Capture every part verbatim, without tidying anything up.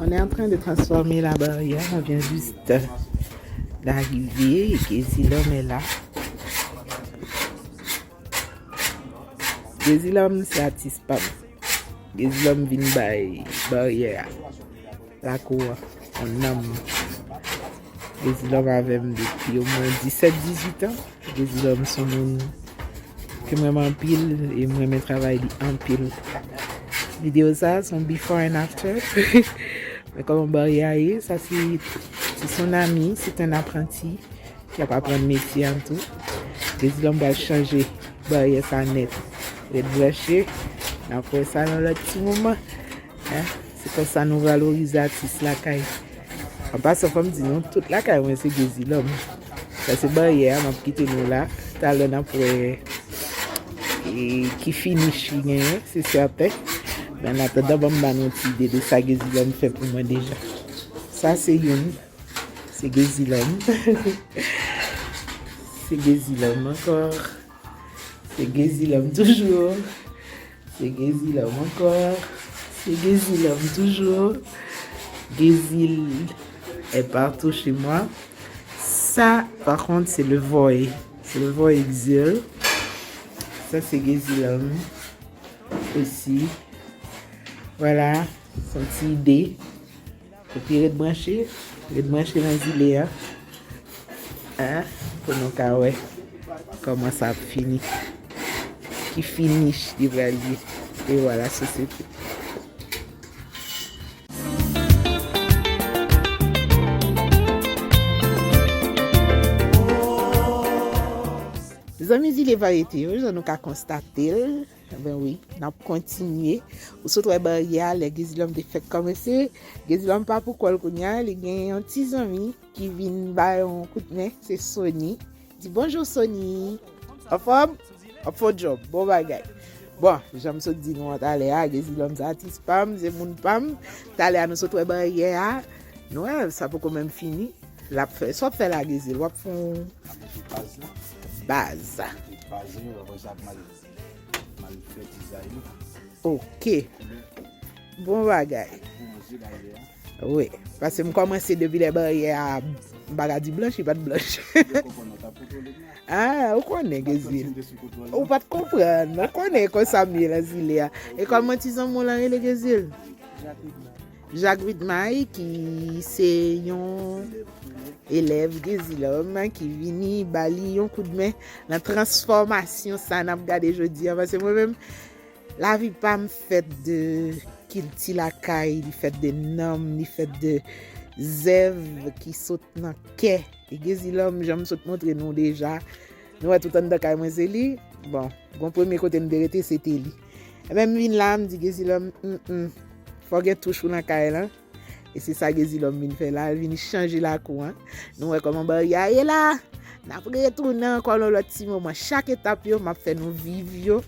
On est en train de transformer la barrière. On vient juste d'arriver et Gezilòm est là. Gezilòm se atis pa m. Gezilòm vin bay baryè a, lakou an, yon nanm. Gezilòm avè m depi omwen disèt, dizuit an. Gezilòm se yon moun ke m renmen anpil e m renmen travay li anpil. Videyo sa a se yon before and after. Men kòman baryè a ye, sa se, se son ami, se yon apranti ki ap aprann metye an tou. Dezi lòm pral chanje baryè sa nèt. Ret branche, n ap wè sa nan lòt ti moman. Hein? Se konsa nou valorize atis lakay. An pasan, fò m di nou, tout lakay mwen se Dezi lòm. Sa se baryè a, m ap kite nou la. Talè n ap wè e, ki finish li genyen, se sèten. Men an atandan, ban m ba nou yon ti ide de sa Dezi lòm fè pou mwen deja. Sa se youn. Se Dezi lòm. Se Dezi lòm ankò. Se Dezi lòm toujou. Se Dezi lòm ankò. Se Dezi lòm toujou. Dezi est partout chez moi. Ça, par contre, c'est le voy. C'est le voy exil. Sa se Dezi lòm osi. Vwala, se yon ti ide. Epi ret branche, ret branche nan zile a. Hein? Pou nou ka wè kòman sa ap fini. Ki finish li pral ye. E vwala, sosyete. Zanmi zile varyete yo, jan nou ka konstate l, ben wi, n ap kontinye. Ou sot wè baryè a, lè Dezi lòm te fèk kòmanse. Dezi lòm pa pou kò l kounye a, li gen yon ti zanmi ki vin ba yon kout men, se Sony. Di bonjou Sony. Anfòm? Ap fè yon djòb, bon bagay. Bon, jan m sot di nou an talè a, Dezi lòm se atis pa m, se moun pa m. Talè a nou sot wè baryè a. Nou wè, sa poko menm fini. L ap fè, sa w ap fè la, Dezi? W ap fè yon baz. Baz. Baz, wi, apre sa, m al, m al fè dizay yo. Ok. Bon bagay. Wi, paske m kòmanse depi lè baryè a, m pa ka di blanch, li pa t blanch. Ah, ou konnen, Dezi. Ou pa t konprann. Ou konnen konsa m ye nan zile a. E kòman ti zanmi w lan rele, Dezi? Jacques Vidmay, ki se yon elèv Dezi lòm ki vini ba li yon koudmen nan transfòmasyon sa n ap gade jodi a. Paske mwen menm, lavi pa m fèt de kilti lakay, li fèt de nanm, li fèt de zèv ki sot nan kè. E Dezi lòm, jan m sot montre nou deja, nou wè tout anndan kay mwen se li. Bon, gon premye kote m te rete, se te li. Ebyen, m vin la, m di Dezi lòm, mm, mm, fò gen touch ou nan kay lan. E se sa Dezi lòm vin fè la, l vin chanje lakou an. Nou wè kòman baryè a ye la. N ap retounen ankò nan lòt ti moman. Chak etap yo, m ap fè nou viv yo.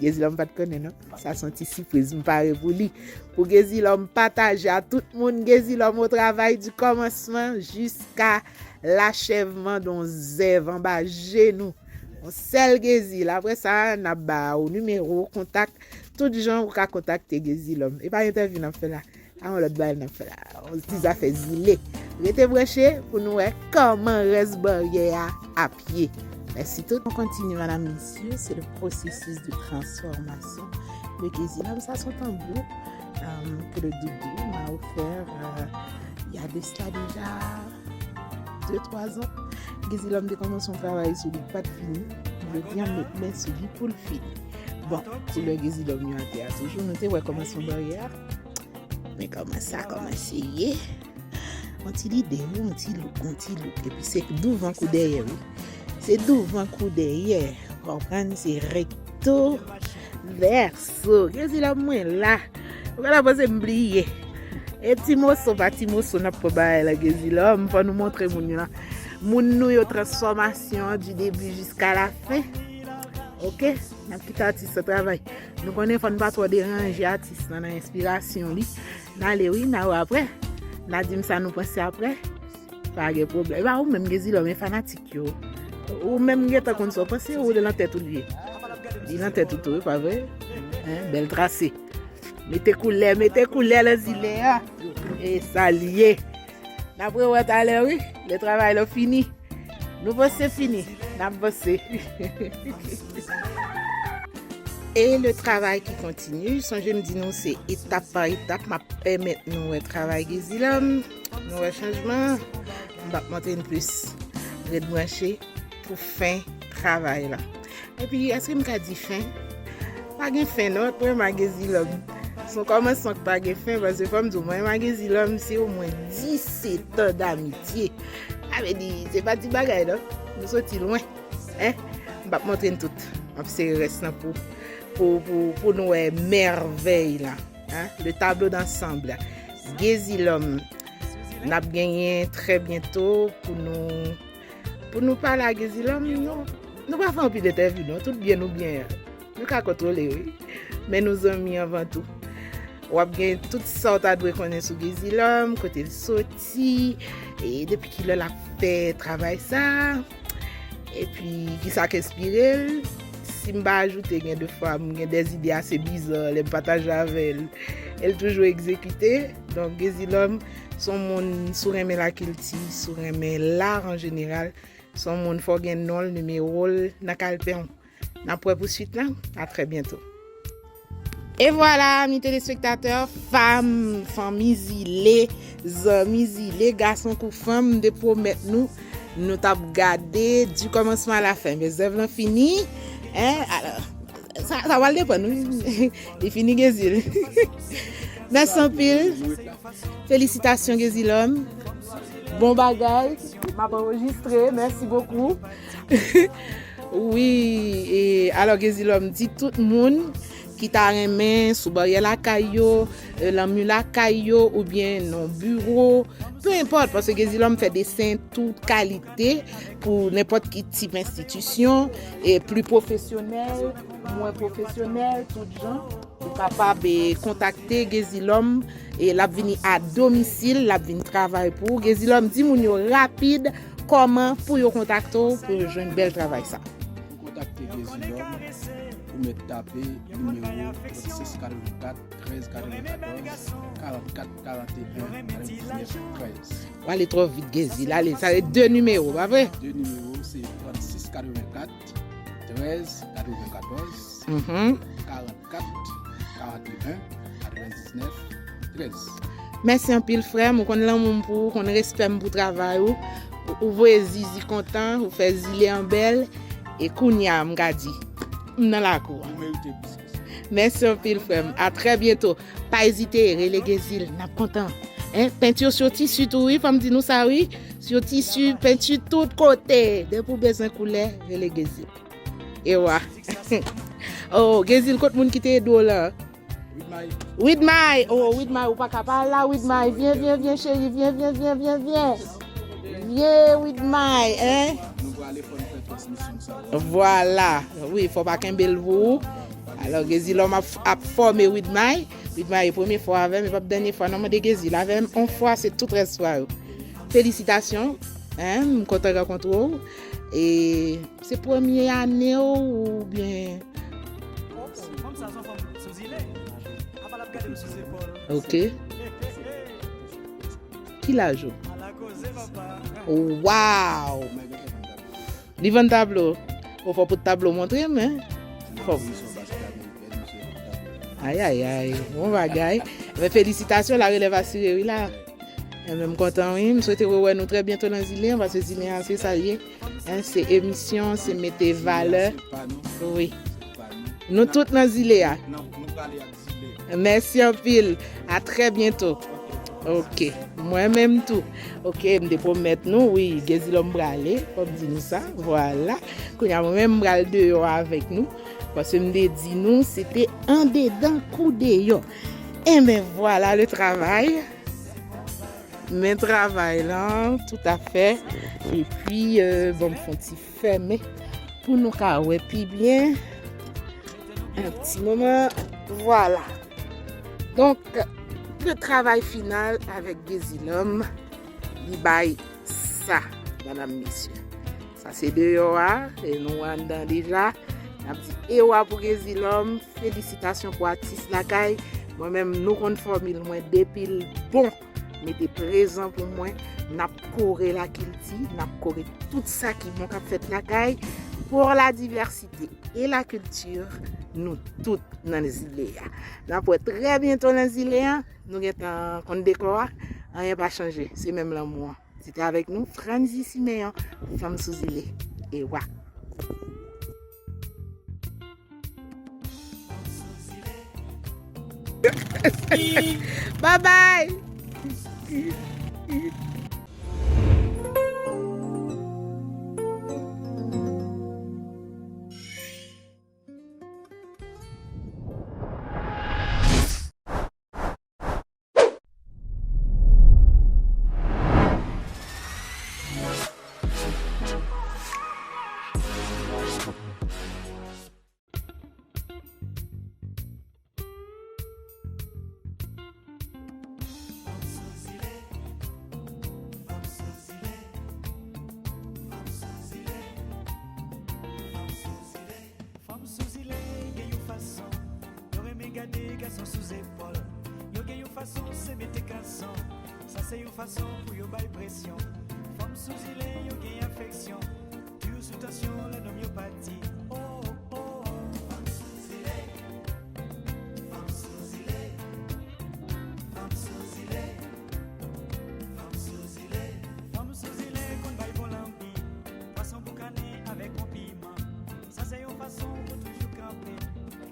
Dezi lòm pa t konnen, non. Sa se yon ti sipriz m pare pou li. Pou Dezi lòm pataje a tout moun. Dezi lòm au travail du commencement jusqu'à l'achèvement de yon zèv anba je nou. Yon sèl Dezi. Apre sa, n ap ba ou nimewo, kontak. Tout jan ou ka kontakte Dezi lòm. E pa entèvyou n ap fè la. A yon lòt bagay n ap fè la. Yon ti zafè zile. Rete branche pou nou wè kòman rès baryè a ap ye. Mèsi tout. On continue, madame, messieurs, c'est le processus de transformation de Dezi lòm. Ça, c'est un tambour, euh, que le doudou m'a offert, euh, il y a de cela déjà deux, trois ans. Dezi lòm te kòmanse yon travay sou li, pa t fini. Jodi a, m met men sou li pou l fini. Bon, koulè Dezi lòm yo atè a toujou. Nou te wè kòmansman baryè a. Men kòman sa kòmanse ye? Yon ti lide, wi, yon ti louk, yon ti louk. Epi se douvan kou dèyè, wi. Se douvan kou dèyè. Konprann? Se recto verso. Dezi lòm mwen la. Ou pa ta panse m bliye. E ti moso pa ti moso n ap pran bagay la, Dezi lòm. Fò nou montre moun yo la. Moun nou yo, transfòmasyon an du début jusqu'à la fin. Ok? N ap kite atis la travay. Nou konnen fò n pa twò deranje atis lan nan enspirasyon li. N ale wi, n a wè apre. N a di m sa nou panse apre. Pa gen pwoblèm. E pa ou menm, Dezi lòm, men fanatik yo. Ou menm gentan konn sa w panse, ou nan tèt ou li ye. Li nan tèt ou tou, wi, pa vre? Hein, bèl trase. Mete koulè, mete koulè nan zile a. E sa l ye. N ap rewè talè, wi. Le travay la fini. Nou panse fini. N ap panse. E le travay ki kontinye. Sonje m di nou se etap pa etap. M ap pèmèt nou wè travay Gezilòm. Nou wè chanjman. M p ap montre n plis. Ret branche pou fen travay la. Epi, èske m ka di fen? Pa gen fen non, ant mwen ak Gezilòm. Se yon kòmansman k pa gen fen, paske fò m di w, mwen ak Gezilòm, se omwen disetan damitye. Sa vle di, se pa ti bagay non. Nou soti lwen. Hein? M p ap montre n tout. M ap sere rès lan pou, pou, pou, pou nou wè mèvèy la. Hein? Le tableau d'ensemble. Gezilòm, n ap genyen trè byento pou nou, pou nou pale ak Gezilòm. Nou, nou pa fè anpil entèvyou non, tout byen nou byen an. Nou ka kontwole, wi. Men nou zanmi anvan tou. W ap gen tout sa w ta dwe konnen sou Gezilòm, kote l soti, e depi kilè l ap fè travay sa, epi kisa k enspire l. Si m pa ajoute, gen de fwa m gen de zide ase biza lè m pataje avè l. E l toujou egzekite. Donk, Gezilòm, se yon moun, si w renmen lakilti, si w renmen lar an jeneral, se yon moun fò w gen non l, nimewo l nan kalpen w. N ap wè pou swit lan. A trè byento. E vwala, ami telespektatè, fanm, fanmi Zile, zanmi Zile, gason kou fanm, m te pwomèt nou, nou t ap gade du commencement à la fin. Men zèv lan fini. Hein? Alò, sa, sa pral depann, wi. Li fini, Gezil. Mèsi anpil. Felisitasyon, Gezilòm. Bon bagay. M ap anrejistre. Mèsi bokou. Wi, e, alò, Gezilòm, di tout moun ki ta renmen sou baryè lakay yo, e, lanmi lakay yo, oubyen nan biwo, pe enpòt, paske Gezilòm fè desen tout kalite pou nenpòt ki tip enstitisyon, e pli pwofesyonèl, mwen pwofesyonèl, tout jan. Ou kapab, e, kontakte Gezilòm, e l ap vini a domisil, l ap vin travay pou ou. Gezilòm, di moun yo rapid kòman pou yo kontakte w pou yo jwenn bèl travay sa. Pou kontakte Gezilòm, ou mèt tape nimewo trannsis katrevenkat, trèz katrevenkatòz, karannkat karanteyen, katrevendiznèf trèz. Ou ale twò vit, Gezil. Ale, sa se de nimewo, pa vre? De nimewo, se trannsis katrevenkat, trèz katrevenkatòz, mhm, karannkat karanteyen, katrevendiznèf trèz. Mèsi anpil, frè m. Ou konn lanmou m pou ou, ou konn respè m pou travay ou. Ou, ou voye Zizi kontan, ou fè Zile an bèl. E kounye a, m ka di, m nan lakou a. Ou merite plis ke sa. Mèsi anpil, frè m. A trè byento. Pa ezite, rele Gezil, n ap kontan. Hein? Penti yo sou tisi tou, wi, fò m di nou sa, wi. Sou tisi, penti tout kote. Depi w bezwen koulè, rele Gezil. E wa. Oh, Gezil, kot moun ki te ede w lan? Widmay. Widmay. Oh, Widmay, ou pa ka pa la, Widmay. Vyen, vyen, vyen, cheri. Vyen, vyen, vyen, vyen, vyen. Vyen, Widmay, hein? Nou prale fò n fè transmisyon sa. Vwala. Wi, fò pa kenbe l pou ou. Alò, Gezilòm ap, ap fòme Widmay. Widmay, e premye fwa avè m, e p ap dènye fwa non, mande Gezil avè m, on fwa, se tout rès fwa yo. Felisitasyon, hein, m kontan rankontre w. E se premye ane w oubyen? Fanm sa se yon fanm sou zile. Apa l ap gade m sou zepòl. Ok. Ki laj ou? Ala koze, papa. Wow! Li vann tablo. Ou fò pot tablo montre m, hein? Fò. Ayayay, bon bagay. Men felisitasyon, larelèv asire wi la. Enben, m kontan wi, m swete rewè nou trè byento nan Zile an, paske Zile an se sa l ye. Hein, se emisyon, se mete valè. Wi. Nou tout nan Zile a. Mèsi anpil. A trè byento. Ok. Mwen menm tou. Ok, m te pwomèt nou, wi, Gezilòm prale. Fò m di nou sa. Vwala. Kounye a, mwen menm, m pral deyò avèk nou. Paske m te di nou, se te andedan kou deyò. Enben, vwala le travay. Men travay lan, toutafè. Epi, euh, bon, m fè yon ti fèmen pou nou ka wè pi byen. Yon ti moman, vwala. Donk, le travay final avèk Gezilòm, li bay sa, medam, mesye. Sa se deyò a, e nou anndan deja. N ap di ewa pou Gezilòm, felisitasyon pou atis lakay. Mwen menm, nou konn fòmil mwen, depi l bon, mete prezan pou mwen, n ap kore lakilti, n ap kore tout sa ki bon k ap fèt lakay, pour la diversité et la culture, nou tout nan zile a. N ap wè trè byento nan zile a, nou gentan konn dekò a, anyen pa chanje, se menm lanmou an. Se te avèk nou, Franzy Siméon, Fanm sou Zile. E wa. Bye bye. Fanm sou zile gen yon fason, yo renmen gade gason sou zepòl. Yo gen yon fason se mete gason, sa se yon fason pou yo bay presyon. Fanm sou zile yo gen afeksyon, toujou sou tansyon lè nonm yo pati. Oh, oh, oh. Fanm sou zile, fanm sou zile, fanm sou zile, fanm sou zile. Fanm sou zile konn bay bon lanbi, pwason boukannen avèk yon piman. Sa se yon fason pou toujou kanpe.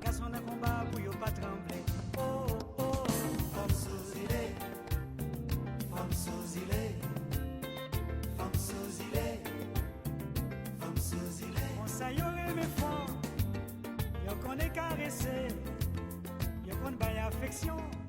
Gason nan konba pou yo pa tranble. Oh, oh, oh. Fanm sou zile. Fanm sou zile. Fanm sou zile. Fanm sou zile. Konsa yo renmen fò. Yo konnen karese. Yo konn bay afeksyon.